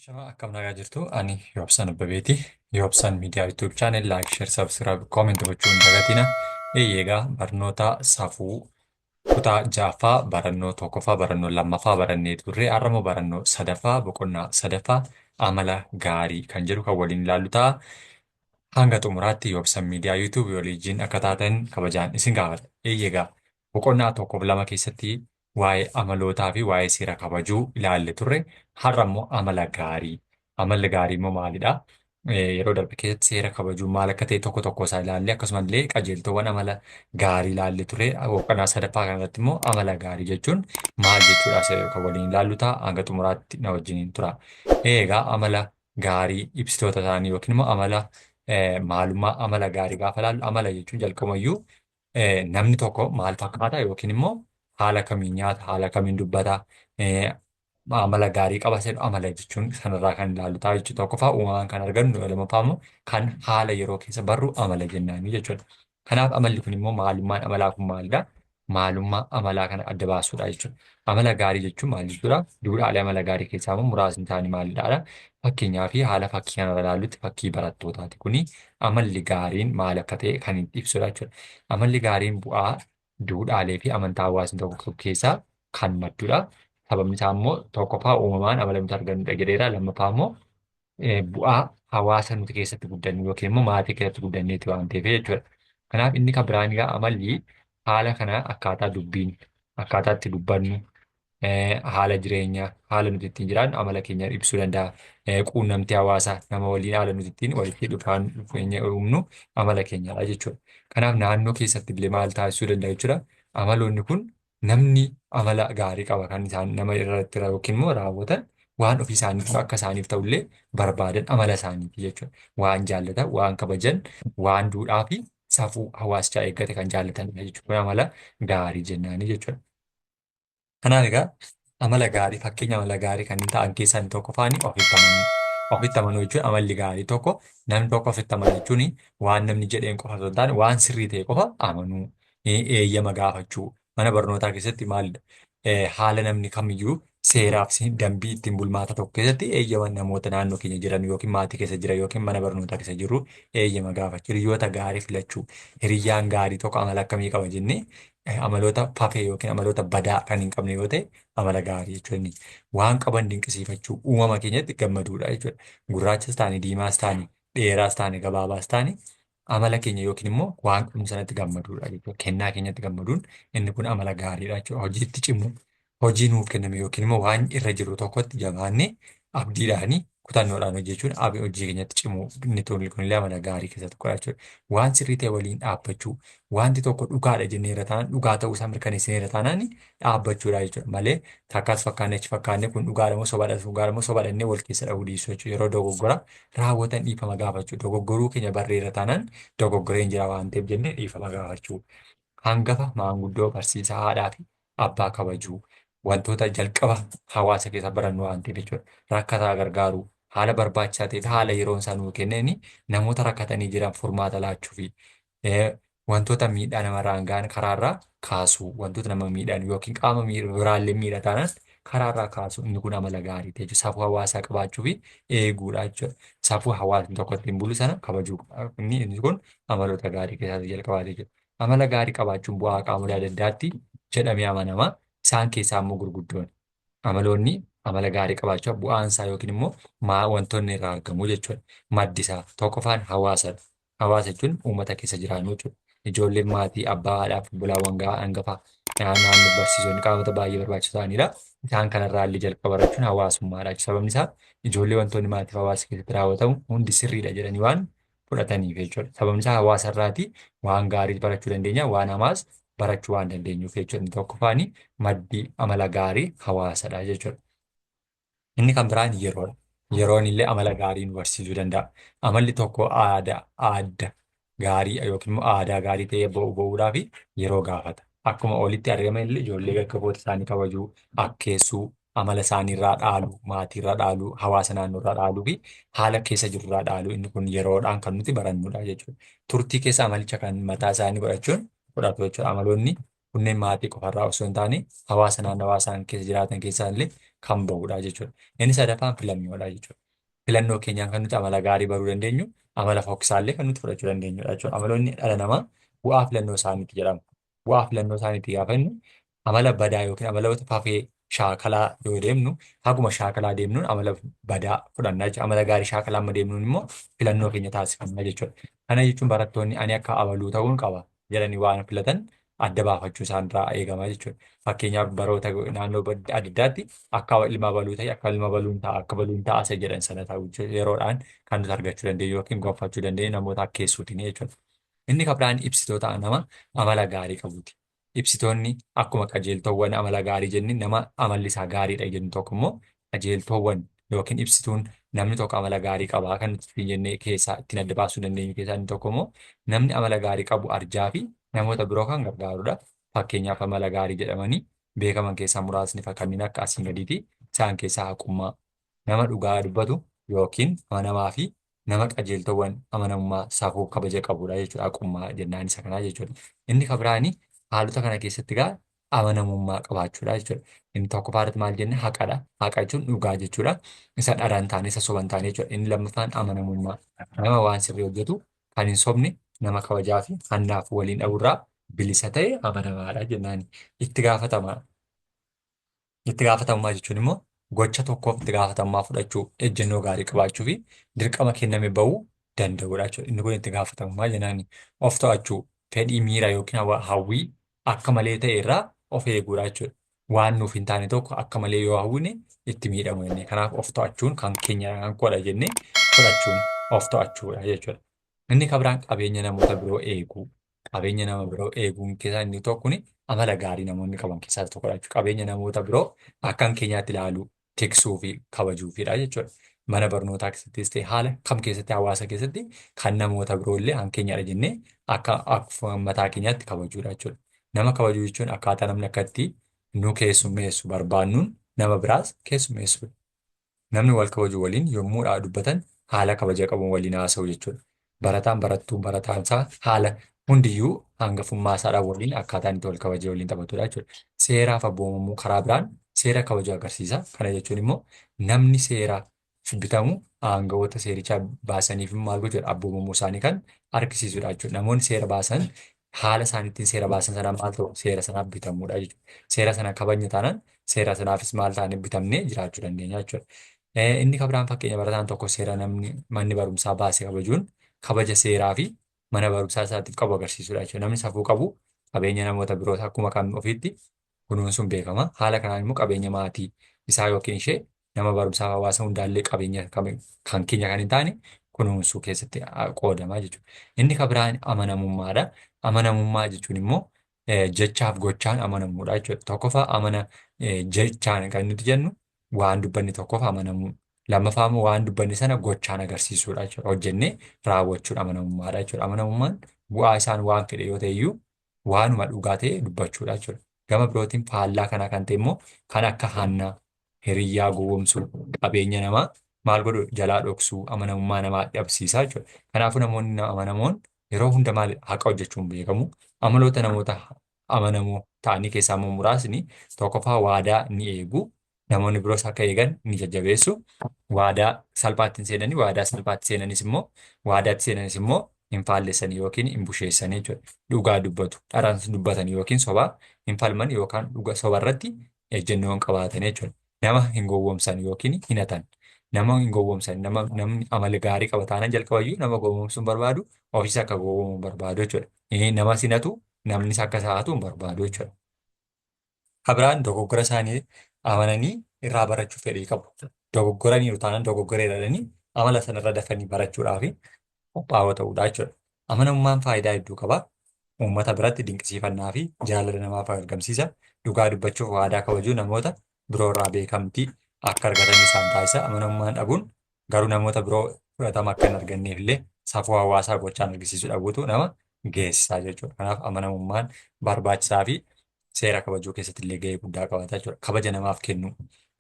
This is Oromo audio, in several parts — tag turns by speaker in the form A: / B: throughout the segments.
A: Ashamaa akkam nagaa jirtu ani Yoobsan Abbabeeti. Yoobsan Miidiyaa YouTube channel like, share, subscribe, comment gochuu hin dagatina. Eeyyee egaa barnoota safuu kutaa ja'affaa barannoo tokkoffaa barannoo lammaffaa barannee turre har'a immoo barannoo sadaffaa boqonnaa sadaffaa amala gaarii kan jedhu kan waliin ilaallu ta'a. Hanga xumuraatti Yoobsan Miidiyaa YouTube waliin akka taatan kabajaan isin gaafadha. Eeyyee egaa boqonnaa tokkoof lama keessatti waa'ee amalootaa fi waa'ee seera kabajuu ilaalle turre. Har'a immoo amala gaarii. Amalli gaarii immoo maalidha? Yeroo darbe keessatti seera kabajuu maal akka ta'e tokko tokko isaa ilaalle akkasumallee qajeeltoowwan amala gaarii ilaalle ture. Boqonnaa sadaffaa kanarratti immoo amala gaarii jechuun maal jechuudha isa jedhu kan waliin ilaallu ta'a. Hanga xumuraatti na wajjiniin tura. Egaa amala gaarii ibsitoota isaanii yookiin immoo amala maalummaa amala gaarii gaafa ilaallu amala jechuun jalqabumayyuu namni tokko maal fakkaata yookiin immoo haala kamiin nyaata, haala kamiin dubbata, amala gaarii qaba jedhu amala jechuun sanarraa kan ilaallu ta'a jechuudha. Tokkoffaa uumamaan kan argannu, lammaffaa immoo kan haala yeroo keessa barru amala jennaanii jechuudha. Kanaaf amalli kun immoo maalummaan amalaa kun maalidha? Maalummaa amalaa kana adda baasuudha jechuudha. Amala gaarii jechuun maal jechuudha? Duudhaalee amala gaarii keessaa immoo muraasni isaanii maalidha? Fakkeenyaaf haala fakkii kanarra ilaallutti fakkii barattootaati kuni amalli gaariin maal akka ta'e kan ibsudha jechuudha. Amalli gaariin bu'aa duudhaalee fi amantaa hawaasni tokko qabu keessaa kan maddudha. Sababni isaa immoo tokkoffaa uumamaan amala nuti argannudha jedheera. Lammaffaa immoo bu'aa hawaasa nuti keessatti guddannu yookiin immoo maatii keessatti guddanneeti waan ta'eef jechuudha. Kanaaf inni kan biraan egaa amalli haala kana akkaataa dubbiin akkaataa itti dubbannu haala jireenyaa haala nuti ittiin jiraannu amala keenya ibsuu danda'a. Quunnamtii hawaasaa nama waliin haala nuti ittiin walitti dhufaan dhufeenya uumnu amala keenyadha jechuudha. Kanaaf naannoo keessatti illee maal taasisuu danda'a jechuudha. Amaloonni kun namni amala gaarii qaba kan isaan nama irratti yookiin immoo raawwatan waan ofii isaaniif akka isaaniif ta'ullee barbaadan amala isaaniiti jechuudha. Waan jaallatan, waan kabajan, waan duudhaa fi safuu hawaasichaa eeggate kan jaallatanidha jechuudha. Kun amala gaarii jennaanii jechuudha. Kanaaf egaa amala gaarii fakkeenya amala gaarii kan ta'an keessaa inni tokko faani ofitti amanuu. Ofitti amanuu jechuun amalli gaarii tokko namni tokko ofitti amana jechuun waan namni jedheen qofa osoo hin taane waan sirrii ta'e qofa amanuu, eeyyama gaafachuu. Mana barnootaa keessatti maalidha? Haala namni kamiyyuu seeraaf dambii ittiin bulmaata tokko keessatti eeyyama namoota naannoo keenya jiran yookiin maatii keessa jiran yookiin mana barnootaa keessa jirru eeyyama gaafachuu. Hiriyoota gaarii filachuu. Hiriyyaan gaarii tokko amala akkamii qaba jennee amaloota fafee yookiin amaloota badaa kan hin qabne yoo ta'e amala gaarii jechuudha. Inni waan qaban dinqisiifachuu uumama keenyatti gammaduudha jechuudha. Gurraachas taane diimaas taane dheeraas taane gabaabaas taane amala keenya yookiin immoo waan qabnu sanatti gammaduudha jechuudha. Kennaa keenyatti gammaduun inni kun amala gaariidha jechuudha. Hojiitti cimuu hojii nuuf kenname yookiin immoo waan irra jirru tokkotti jabaannee abdiidhaanii kutannoodhaan hojjechuun hojii keenyatti cimuu inni kunillee amala gaarii keessaa tokkodha jechuudha. Waan sirrii ta'e waliin dhaabbachuu wanti tokko dhugaadha jennee irra taanaan dhugaa ta'uu isaa mirkaneessinee irra taanaan dhaabbachuudha jechuudha malee takkaas fakkaanne achi fakkaanne kun dhugaadha moo sobaadha dhugaadha moo sobaadha jennee wal keessa dhahuu dhiisuu jechuudha. Yeroo dogoggora raawwatan dhiifama gaafachuu dogoggoruu keenya barree irra taanaan dogoggoreen jira waan ta'eef jennee dhiifama gaafachuu. Hangafa maanguddoo barsiisaa haadhaa fi abbaa kabajuu wantoota jalqaba hawaasa keessa barannu waan ta'eef jechuudha. Rakkataa gargaaruu haala barbaachisaa ta'eef haala yeroon isaa nuu kenneen namoota rakkatanii jiran furmaata laachuu fi wantoota miidhaa namarraan ga'an karaarraa kaasuu wantoota nama miidhan yookiin qaama biraallee miidha taanaan karaarraa kaasuu inni kun amala gaarii ta'e jechuudha. Safuu hawaasaa qabaachuu fi eeguudha jechuudha. Safuu hawaasni tokko ittiin bulu sana kabajuu inni kun amaloota gaarii keessaa jalqabaati jechuudha. Amala gaarii qabaachuun bu'aa qaamolee adda addaatti jedhamee amanama. Isaan keessaa immoo gurguddoon amaloonni amala gaarii qabaachuu bu'aan isaa yookiin immoo maa wantoonni irraa argamu jechuudha. Maddi isaa tokkoffaan hawaasadha. Hawaasa jechuun uummata keessa jiraannu jechuudha. Ijoolleen maatii, abbaa, haadhaa fi obbolaawwan hangafaa naannoo barsiisonni qaamota baay'ee barbaachisoo ta'anidha. Isaan kanarraa illee jalqaba barachuun hawaasummaadha. Sababni isaa ijoollee wantoonni maatii fi hawaasa keessatti raawwatamu hundi sirriidha jedhanii waan fudhataniif jechuudha. Sababni isaa hawaasa irraati waan gaarii barachuu dandeenya, waan hamaas barachuu waan dandeenyuuf jechuudha. Inni tokkoffaani maddi amala gaarii hawaasadha jechuudha. Inni kan biraan yeroodha. Yeroon illee amala gaarii nu barsiisuu danda'a. Amalli tokko aadaa adda gaarii yookiin immoo aadaa gaarii ta'ee ba'u ba'uudhaaf yeroo gaafata. Akkuma olitti argame illee ijoollee gaggaboota isaanii kabajuu, akkeessuu, amala isaaniirraa dhaaluu, maatiirraa dhaaluu, hawaasa naannoorraa dhaaluu fi haala keessa jirurraa dhaaluu inni kun yeroodhaan kan nuti barannudha jechuudha. Turtii keessa amalicha kan mataa isaanii godhachuun fudhatu jechuudha. Amaloonni Kunneen maatii qofarraa osoo hin taane hawaasa naannawaa isaan keessa jiraatan keessaa illee kan bahudha jechuudha. Inni sadaffaan filannoodha jechuudha. Filannoo keenyaan kan nuti amala gaarii baruu dandeenyu, amala fokkisaa illee kan nuti fudhachuu dandeenyudha jechuudha. Amaloonni dhala namaa bu'aa filannoo isaaniiti jedhama. Bu'aa filannoo isaaniiti gaafa jennu amala badaa yookiin amaloota fafee shaakalaa yoo deemnu haguma shaakalaa deemnuun amala badaa fudhanna jechuudha. Amala gaarii shaakalaa amma deemnuun immoo filannoo keenya taasifanna jechuudha. Kana jechuun barattoonni ani akka abaluu ta'uun qaba jedhanii waan filatan adda baafachuu isaanirraa eegama jechuudha. Fakkeenyaaf baroota naannoo adda addaatti akka ilma abaluu ta'e akka ilma abaluun ta'a akka abaluun ta'a isa jedhan sana ta'u jechuudha. Yeroodhaan kan nuti argachuu dandeenyu yookiin gonfachuu dandeenyu namoota akkeessuutiin jechuudha. Inni kan biraan ibsitoota nama amala gaarii qabuuti. Ibsitoonni akkuma qajeeltoowwan amala gaarii jenne nama amalli isaa gaariidha jennu tokko immoo qajeeltoowwan yookiin ibsituun namni tokko amala gaarii qabaa kan nuti ittiin jennee keessaa ittiin adda baasuu dandeenyu keessaa inni tokko immoo namni amala gaarii qabu arjaa fi namoota biroo kan gargaarudha. Fakkeenyaaf amala gaarii jedhamanii beekaman keessaa muraasni kanneen akka asiin gadiiti. Isaan keessaa haqummaa, nama dhugaa dubbatu yookiin amanamaa fi nama qajeeltowwan amanamummaa safuu kabaja qabudha jechuudha. Haqummaa jennaan isa kanaa jechuudha. Inni kan biraani haalota kana keessatti egaa amanamummaa qabaachuudha jechuudha. Inni tokkoffaa irratti maal jenne haqadha. Haqa jechuun dhugaa jechuudha. Isa dhara hin taane, isa soba hin taane jechuudha. Inni lammaffaan amanamummaa. Nama waan sirrii hojjetu kan hin sobne, nama kabajaa fi hannaaf waliin dhabuurraa bilisa ta'e amanamaadha jennaani. Itti gaafatamaa. Itti gaafatamummaa jechuun immoo gocha tokkoof itti gaafatamummaa fudhachuu, ejjennoo gaarii qabaachuu fi dirqama kenname ba'uu danda'uudha jechuudha. Inni kun itti gaafatamummaa jennaani. Of to'achuu, fedhii miira yookiin hawwii akka malee ta'e irraa of eeguudha jechuudha. Waan nuuf hin taane tokko akka malee yoo hawwine itti miidhamu jennee. Kanaaf of to'achuun kan keenya kan koodha jennee fudhachuun of to'achuudha jechuudha. Inni kan biraan qabeenya namoota biroo eeguu. Qabeenya nama biroo eeguun keessaa inni tokko kuni amala gaarii namoonni qaban keessaa isa tokkodha jechuudha. Qabeenya namoota biroo akka kan keenyaatti ilaaluu, tiksuu fi kabajuufidha jechuudha. Mana barnootaa keessattis ta'e haala kam keessatti hawaasa keessatti kan namoota biroo illee kan keenyadha jennee akka akka mataa keenyaatti kabajuudha jechuudha. Nama kabajuu jechuun akkaataa namni akka itti nu keessummeessu barbaannuun nama biraas keessummeessuudha. Namni wal kabaju waliin yommuu dubbatan haala kabaja qabuun waliin haasa'u jechuudha. Barataan barattuun barataan isaa haala hundiyyuu hangafummaa isaadhaan waliin akkaataan itti wal kabajee waliin taphatudha jechuudha. Seeraaf abboomamuu karaa biraan seera kabajuu agarsiisa. Kana jechuun immoo namni seera bitamu aangawoota seerichaa baasaniif maal gochuudha abboomamuu isaanii kan argisiisudha jechuudha. Namoonni seera baasan haala isaan ittiin seera baasan sanaan maal ta'u seera sanaaf bitamuudha jechuudha. Seera sana kabajna taanaan seera sanaafis maal taanee bitamnee jiraachuu dandeenya jechuudha. Inni kan biraan fakkeenya barataan tokko seera namni manni barumsaa baase kabajuun kabaja seeraa fi mana barumsaa isaatiif qabu agarsiisuudha jechuudha. Namni safuu qabu qabeenya namoota biroos akkuma kan ofiitti kunuunsuun beekama. Haala kanaan immoo qabeenya maatii isaa yookiin ishee nama barumsaaf hawaasa hundaallee qabeenya kan keenya kan hin taane kunuunsuu keessatti qoodama jechuudha. Inni kan biraan amanamummaadha. Amanamummaa jechuun immoo jechaaf gochaan amanamuudha jechuudha. Tokkoffaa amana jechaan kan nuti jennu waan dubbanne tokkoof amanamuu. Lammaffaa immoo waan dubbanne sana gochaan agarsiisuudha jechuudha. Hojjennee raawwachuun amanamummaadha jechuudha. Amanamummaan bu'aa isaan waan fedhe yoo ta'e iyyuu waanuma dhugaa ta'e dubbachuudha jechuudha. Gama birootiin faallaa kanaa kan ta'e immoo kan akka hannaa, hiriyyaa gowwoomsuu, qabeenya namaa maal godhu jalaa dhoksuu, amanamummaa namaa dhabsiisaa jechuudha. Kanaafuu namoonni amanamoon yeroo hunda maal haqa hojjechuun beekamu. Amaloota namoota amanamoo ta'anii keessaa immoo muraasni tokkoffaa waadaa ni eegu. Namoonni biroos akka eegan ni jajjabeessu. Waadaa salphaatti hin seenanii, waadaa salphaatti seenanis immoo waadaatti seenanis immoo hin faallessan yookiin hin busheessan jechuudha. Dhugaa dubbatu, dharaan dubbatan yookiin sobaa hin falman yookaan dhuga soba irratti ejjennoo hin qabaatan jechuudha. Nama hin gowwoomsan yookiin hin hatan. Nama hin gowwoomsan, nama namni amala gaarii qaba taanaan jalqabayyuu nama gowwoomsuu hin barbaadu, ofiis akka gowwoomu hin barbaadu jechuudha. Namas hin hatu, namnis akka isa hatu hin barbaadu jechuudha. Ka biraan dogoggora isaanii amananii irraa barachuu fedhii qabu. Dogoggoraniiru taanaan dogoggoreera jedhanii amala sanarra dafanii barachuudhaaf qophaa'oo ta'uudha jechuudha. Amanamummaan faayidaa hedduu qaba. Uummata biratti dinqisiifannaa fi jaalala namaaf argamsiisa. Dhugaa dubbachuuf waadaa kabajuu namoota biroorraa beekamtii akka argatan isaan taasisa. Amanamummaan dhabuun garuu namoota biroo fudhatama akka hin arganneef illee safuu hawaasaa gochaan argisiisuu dhabuutu nama geessisaa jechuudha. Kanaaf amanamummaan barbaachisaa fi seera kabajuu keessatti illee gahee guddaa qabaata jechuudha. Kabaja namaaf kennuu.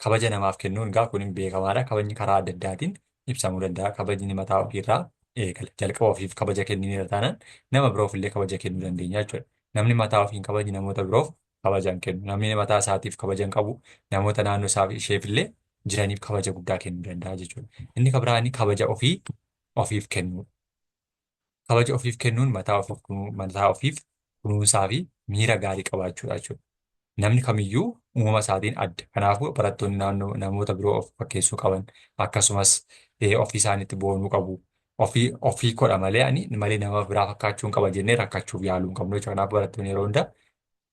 A: Kabaja namaaf kennuun egaa kun beekamaadha. Kabajni karaa adda addaatiin ibsamuu danda'a. Kabajni mataa ofiirraa eegala. Jalqaba ofiif kabaja kennineera taanaan nama biroof illee kabaja kennuu dandeenya jechuudha. Namni mataa ofii hin kabajne namoota biroof kabaja hin kennu. Namni mataa isaatiif kabaja hin qabu namoota naannoo isaa fi isheef illee jiraniif kabaja guddaa kennuu danda'a jechuudha. Inni kan biraan kabaja ofii ofiif kennuudha. Kabaja ofiif kennuun mataa ofiif kunuunsaa fi miira gaarii qabaachuudha jechuudha. Namni kamiyyuu uumama isaatiin adda. Kanaafuu barattoonni naannoo namoota biroo of fakkeessuu qaban akkasumas ofii isaaniitti boonuu qabu. Ofii ofii kodha malee ani malee nama biraa fakkaachuu hin qaba jennee rakkachuuf yaaluu hin qabnu jechuudha. Kanaafuu barattoonni yeroo hunda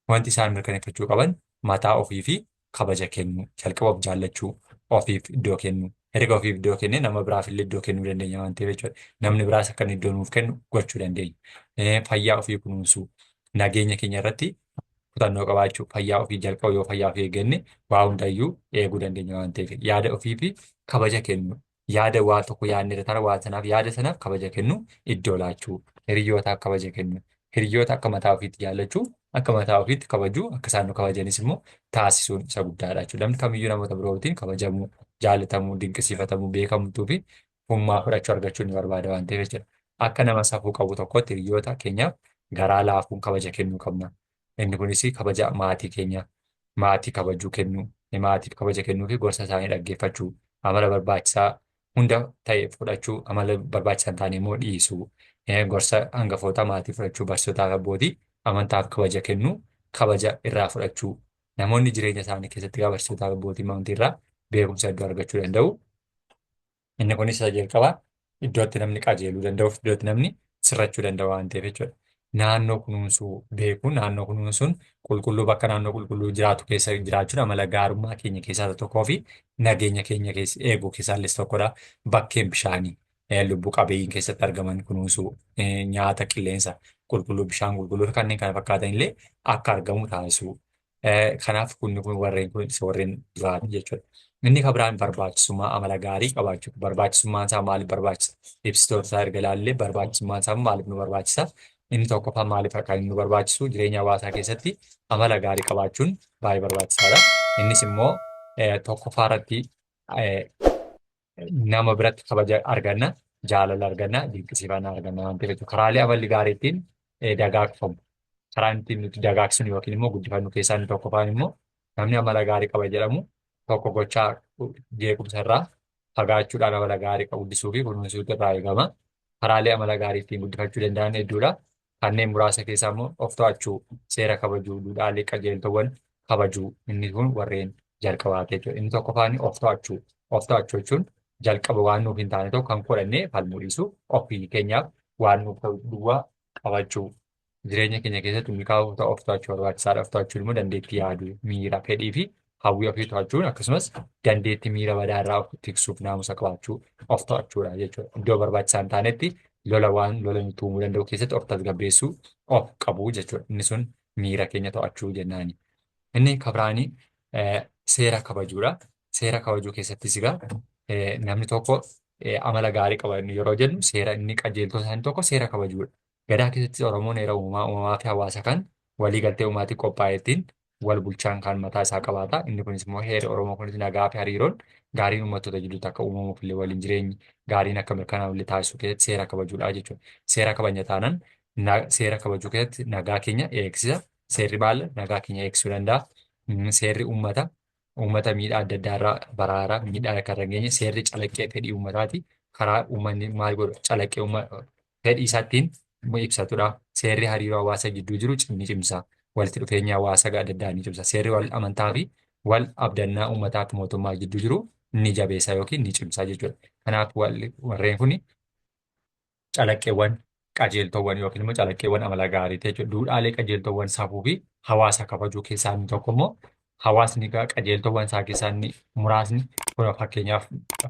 A: wanti isaan mirkaneeffachuu qaban mataa ofii fi kabaja kennuu, jalqaba of jaallachuu, ofiif iddoo kennuu. Erga ofiif iddoo kennee nama biraaf illee iddoo kennuu dandeenya waan ta'eef jechuudha. Namni biraas akka inni iddoo nuuf kennu gochuu dandeenya. Fayyaa ofii kunuunsuu, nageenya keenya irratti kutannoo qabaachuu, fayyaa ofii jalqaba yoo fayyaa ofii eegganne waa hundayyuu eeguu dandeenya waan ta'eef yaada ofii fi kabaja kennuu. Yaada waa tokko yaadne irra taana waan sanaaf yaada sanaaf kabaja kennuu, iddoo laachuu, hiriyootaaf kabaja kennuu, hiriyoota akka mataa ofiitti jaallachuu, akka mataa ofiitti kabajuu, akka isaan nu kabajanis immoo taasisuun isa guddaadha jechuudha. Namni kamiyyuu namoota birootiin kabajamuu, jaalatamuu, dinqisiifatamuu, beekamtuu fi hummaa fudhachuu argachuu ni barbaada waan ta'eef jechuudha. Akka nama safuu qabu tokkotti hiriyoota keenyaaf garaa laafuun kabaja kennuu qabna. Inni kunis kabaja maatii keenya maatii kabajuu kennuu, maatiif kabaja kennuu fi gorsa isaanii dhaggeeffachuu, amala barbaachisaa hunda ta'e fudhachuu, amala barbaachisaa hin taane immoo dhiisuu, gorsa hangafoota maatii fudhachuu, barsiisotaa fi abbootii amantaaf kabaja kennuu, kabaja irraa fudhachuu. Namoonni jireenya isaanii keessatti egaa barsiisotaa fi abbootii amantii irraa beekumsa hedduu argachuu danda'u. Inni kunis isa jalqabaa iddootti namni qajeeluu danda'uuf iddootti namni sirrachuu danda'u waan ta'eef jechuudha. Naannoo kunuunsuu beekuun naannoo kunuunsuun qulqulluu bakka naannoo qulqulluu jiraatu keessa jiraachuun amala gaarummaa keenya keessaa isa tokkoo fi nageenya keenya keessa eeguu keessaa illee isa tokkodha. Bakkeen bishaanii lubbuu qabeeyyiin keessatti argaman kunuunsuu nyaata qilleensa qulqulluu bishaan qulqulluu fi kanneen kana fakkaatan illee akka argamu taasisuu. Kanaaf kunni kun warreen kun isa warreen duraati jechuudha. Inni kan biraan barbaachisummaa amala gaarii qabaachuu. Barbaachisummaan isaa maaliif barbaachisa? Ibsitoota isaa erga ilaallee barbaachisummaan isaa maaliif nu barbaachisa? Inni tokkoffaan maaliif akka inni nu barbaachisu jireenya hawaasaa keessatti amala gaarii qabaachuun baay'ee barbaachisaadha. Innis immoo tokkoffaa irratti nama biratti kabaja arganna, jaalala arganna, dinqisiifannaa arganna waan ta'eef jechuudha. Karaalee amalli gaarii ittiin dagaagfamu, karaan ittiin nuti dagaagsinu yookiin immoo guddifannu keessaa inni tokkoffaan immoo namni amala gaarii qaba jedhamu tokko gochaa jeequmsa irraa fagaachuudhaan amala gaarii guddisuu fi kunuunsuutu irraa eegama. Karaalee amala gaarii ittiin guddifachuu danda'an hedduudha. Kanneen muraasa keessaa immoo of to'achuu, seera kabajuu, duudhaalee qajeeltowwan kabajuu inni kun warreen jalqabaati jechuudha. Inni tokkoffaan of to'achuu. Of to'achuu jechuun jalqaba waan nuuf hin taane tokko kan godhannee falmuu dhiisuu, ofii keenyaaf waan nuuf ta'u duwwaa qabachuu. Jireenya keenya keessatti milkaa'uuf ta'u of to'achuu barbaachisaadha. Of to'achuun immoo dandeettii yaaduu, miira, fedhii fi hawwii ofii to'achuun akkasumas dandeettii miira badaa irraa of tiksuuf naamusa qabaachuu of to'achuudha jechuudha. Iddoo barbaachisaa hin taanetti lola waan lola nutti uumuu danda'u keessatti of tasgabbeessuu of qabuu jechuudha. Inni sun miira keenya to'achuu jennaani. Inni kabiraanii seera kabajuudha. Seera kabajuu keessattis egaa namni tokko amala gaarii qaba yeroo jennu seera inni qajeeltoo isaanii tokko seera kabajuudha. Gadaa keessattis Oromoon heera uumamaa uumamaa fi hawaasa kan walii galtee uumaatiin qophaa'e ittiin wal bulchaan kan mataa isaa qabaata. Inni kunis immoo heerri Oromoo kunis nagaa fi hariiroon gaariin uummattoota jidduutti akka uumamuuf illee waliin jireenyi gaariin akka mirkanaa'u illee taasisuu keessatti seera kabajuudha jechuudha. Seera kabajna taanaan seera kabajuu keessatti nagaa keenya eegsisa. Seerri baala nagaa keenya eegsisuu danda'a. Seerri uummata uummata miidhaa adda addaa irraa baraara miidhaa akka irra hin geenye seerri calaqqee fedhii uummataati. Karaa uummanni maal godhu calaqqee fedhii isaa ittiin ibsatudha. Seerri hariiroo hawaasa gidduu jiru ni cimsa. Walitti dhufeenya hawaasa adda addaa ni cimsa. Seerri wal amantaa fi wal abdannaa uummataa fi mootummaa gidduu jiru ni jabeessa yookiin ni cimsa jechuudha. Kanaaf warreen kun calaqqeewwan qajeeltowwan yookiin immoo calaqqeewwan amala gaarii jechuudha. Duudhaalee qajeeltowwan safuu fi hawaasa kabajuu keessaa inni tokko immoo hawaasni egaa qajeeltowwan isaa keessaa inni muraasni kunoo fakkeenyaaf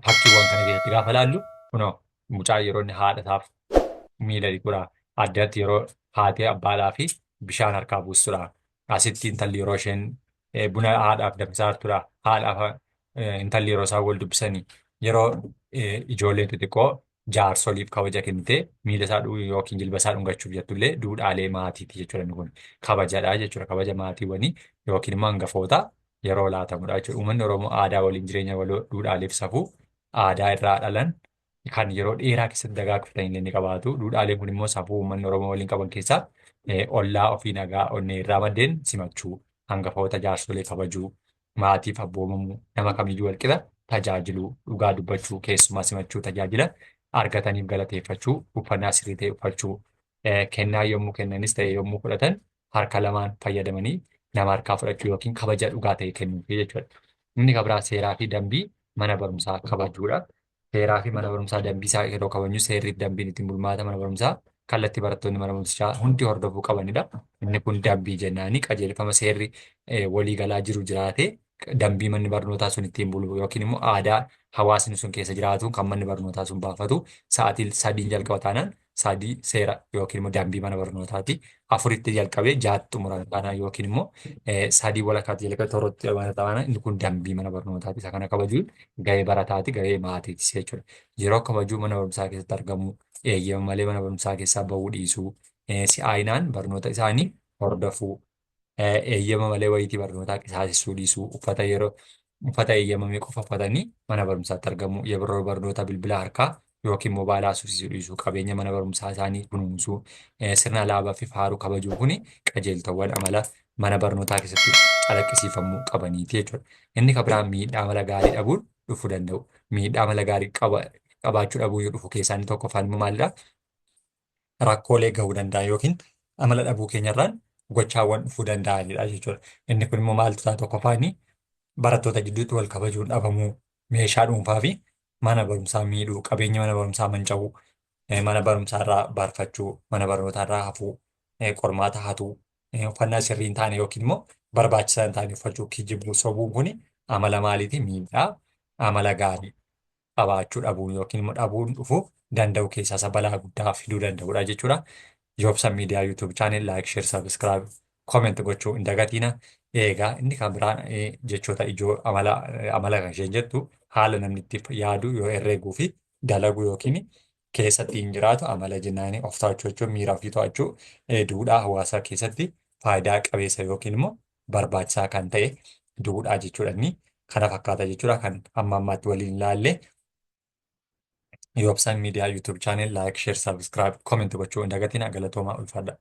A: fakkiiwwan kana keessatti gaafa ilaallu kunoo mucaa yeroo inni haadha isaaf miila dhiqudha. Addatti yeroo haatee abbaadhaa fi bishaan harkaa buustudha. Asitti intalli yeroo isheen buna haadhaaf danfisaa jirtudha. Haadhaaf intalli yeroo isaan wal dubbisanii yeroo ijoolleen xixiqqoo jaarsoliif kabaja kennitee miila isaa yookiin jilba isaa dhungachuuf jettullee duudhaalee maatiiti jechuudha inni kun kabajadha jechuudha kabaja maatiiwwanii yookiin immoo hangafoota yeroo laatamudha jechuudha. Uummanni Oromoo aadaa waliin jireenya waloo duudhaalee fi safuu aadaa irraa dhalan kan yeroo dheeraa keessatti dagaagfatan illee ni qabaatu. Duudhaaleen kun immoo safuu uummanni Oromoo waliin qaban keessaa ollaa ofii nagaa onnee irraa maddeen simachuu, hangafoota jaarsolee kabajuu, maatiif abboomamuu, nama kamiyyuu walqixa tajaajiluu, dhugaa dubbachuu, keessumaa simachuu, tajaajila argataniif galateeffachuu, uffannaa sirrii ta'e uffachuu, kennaa yommuu kennanis ta'e yommuu fudhatan harka lamaan fayyadamanii nama harkaa fudhachuu yookiin kabaja dhugaa ta'e kennuufi jechuudha. Inni kan biraa seeraa fi dambii mana barumsaa kabajuudha. Seeraa fi mana barumsaa dambii isaa yeroo kabajnu seerri fi dambiin ittiin bulmaata mana barumsaa kallattii barattoonni mana barumsichaa hundi hordofuu qabanidha. Inni kun dambii jennaani qajeelfama seerri waliigalaa jiru jiraate dambii manni barnootaa sun ittiin bulu yookiin immoo aadaa hawaasni sun keessa jiraatu kan manni barnootaa sun baafatu sa'aatii sadiin jalqaba taanaan sadii seera yookiin immoo dambii mana barnootaati. Afuritti jalqabee jaatti xumurame taanaan yookiin immoo sadii walakkaatti jalqabee torbatti xumurame taanaan inni kun dambii mana barnootaati. Isa kana kabajuun gahee barataati, gahee maatiitis jechuudha. Yeroo kabajuu mana barumsaa keessatti argamu, eeyyama malee mana barumsaa keessaa bahuu dhiisuu, si'aayinaan barnoota isaanii hordofuu, eeyyama malee wayitii barnootaa qisaasessuu dhiisuu, uffata yeroo uffata eeyyamame qofa uffatanii mana barumsaatti argamuu, yeroo barnootaa bilbila harkaa yookiin moobaayilaa haasofsiisuu dhiisuu, qabeenya mana barumsaa isaanii kunuunsuu, sirna alaabaa fi faaruu kabajuu kuni qajeeltowwan amala mana barnootaa keessatti calaqqisiifamuu qabaniiti jechuudha. Inni kan biraan miidhaa amala gaarii dhabuun dhufuu danda'u. Miidhaa amala gaarii qabaachuu dhabuu yoo dhufu keessaa inni tokkoffaan immoo maalidha? Rakkoolee gahuu danda'an yookiin amala dhabuu keenyarraan gochaawwan dhufuu danda'anidha jechuudha. Inni kun immoo maaltu ta'a tokkoffaan barattoota gidduutti wal kabajuun dhabamuu, meeshaa dhuunfaa fi mana barumsaa miidhuu, qabeenya mana barumsaa manca'uu, mana barumsaa irraa barfachuu, mana barnootaa irraa hafuu, qormaata hatuu, uffannaa sirrii hin taane yookiin immoo barbaachisaa hin taane uffachuu, kijibuu, sobuun kuni amala maaliiti? Miidhaa amala gaarii qabaachuu dhabuun yookiin immoo dhabuun dhufu danda'u keessaa isa balaa guddaa fiduu danda'udha jechuudha. Yoobsan Miidiyaa YouTube channel like, share, subscribe, comment gochuu hin dagatiina. Eegaa inni kan biraan jechoota ijoo amala amala kan isheen jettu haala namni itti yaadu yoo herreeguu fi dalagu yookiin keessatti hin jiraatu amala jennaani of to'achuu jechuun miira ofii to'achuu duudhaa hawaasaa keessatti faayidaa qabeessa yookiin immoo barbaachisaa kan ta'e duudhaa jechuudha inni kana fakkaata jechuudha kan hamma ammaatti waliin ilaalle. Yoobsan Miidiyaa YouTube channel like, share, subscribe, comment gochuu hin dagatina. Galatoomaa, ulfaadha.